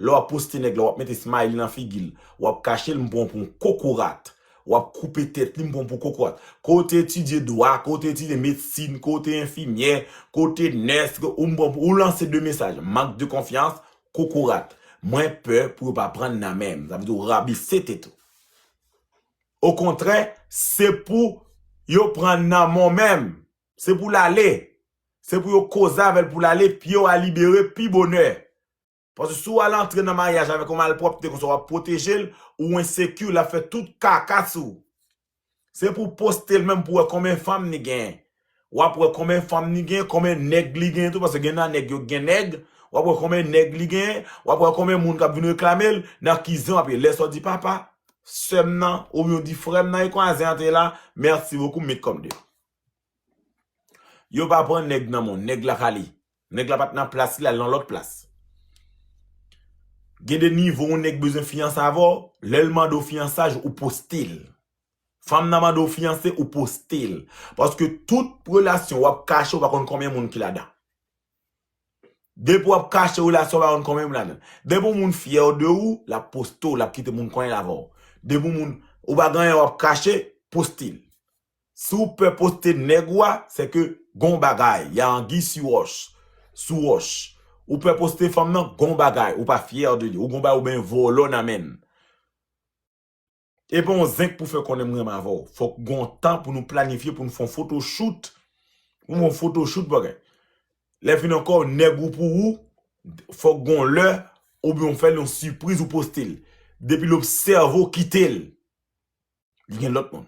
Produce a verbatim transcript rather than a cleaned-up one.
Lè w ap poste nèg la, w ap mete smiley nan figi l, w ap kache l, m pran w pou yon kokorat. W ap koupe tèt li, m pran w pou kokorat. Ke w te etidye dwa, ke w te etidye medsin, ke w te enfimyè, ke w te nès, ke ou m pran w pou, ou lanse de mesaj. Mank de konfyans, kokorat. Mwen pè pou yo pa pran nan men m. Sa vle di w rabese tèt ou. Okontrè, se pou yo pran nan men w menm. Se pou l ale. Se pou yo koze avè l pou l ale, pye w a libere pi bonè. Paske si w al antre nan maryaj avèk yon malpwòpte konsa, w ap pwoteje l, ou enseki, l ap fè tout kaka sou ou. Se pou w poste l menm pou w wè konbyen fanm li genyen. W ap wè konbyen fanm li genyen, konbyen nèg li genyen tou, paske gen nan nèg yo gen nèg. W ap wè konbyen nèg li genyen, w ap wè konbyen moun k ap vin reklame l, nan ki zen w ap ye. Lè sa w di papa, sè m nan, oubyen w di frè m nan, e kon a zen an te ye la, merci beaucoup, m met kòm de. Yo pa pran nèg nan men w, nèg la k ale. Nèg la pa t nan plas li, l al nan lòt plas. Gen de nivo yon nèg bezwen fiyanse avè w, lè l mande w fiyansaj, ou poste l. Fanm nan mande w fiyanse, ou poste l. Paske tout relasyon w ap kache, ou pa konn konbyen moun ki ladan. Depi w ap kache relasyon, ou pa konn konbyen moun ladan. Depi yon moun fyè de ou, l ap poste w, l ap kite moun konnen l avè w. Depi yon moun, ou pa gen anyen w ap kache, poste l. Si w pè poste nèg ou a, se ke gon bagay, y a anguille sou wòch, sou wòch. Ou pè poste fanm nan, gon bagay, ou pa fyè de li, ou gon bagay ou byen vòlò nan men l. E pa yon zenk pou fè konnen m renmen avè w. Fòk gon tan pou nou planifye, pou nou fè yon photoshoot. Pou nou fè yon photoshoot, bagay. Lè fini ankò, nèg ou pou ou, fòk gon lè, oubyen w fè l yon sipriz ou poste l. Depi l obsève w, kite l. Li gen lòt moun.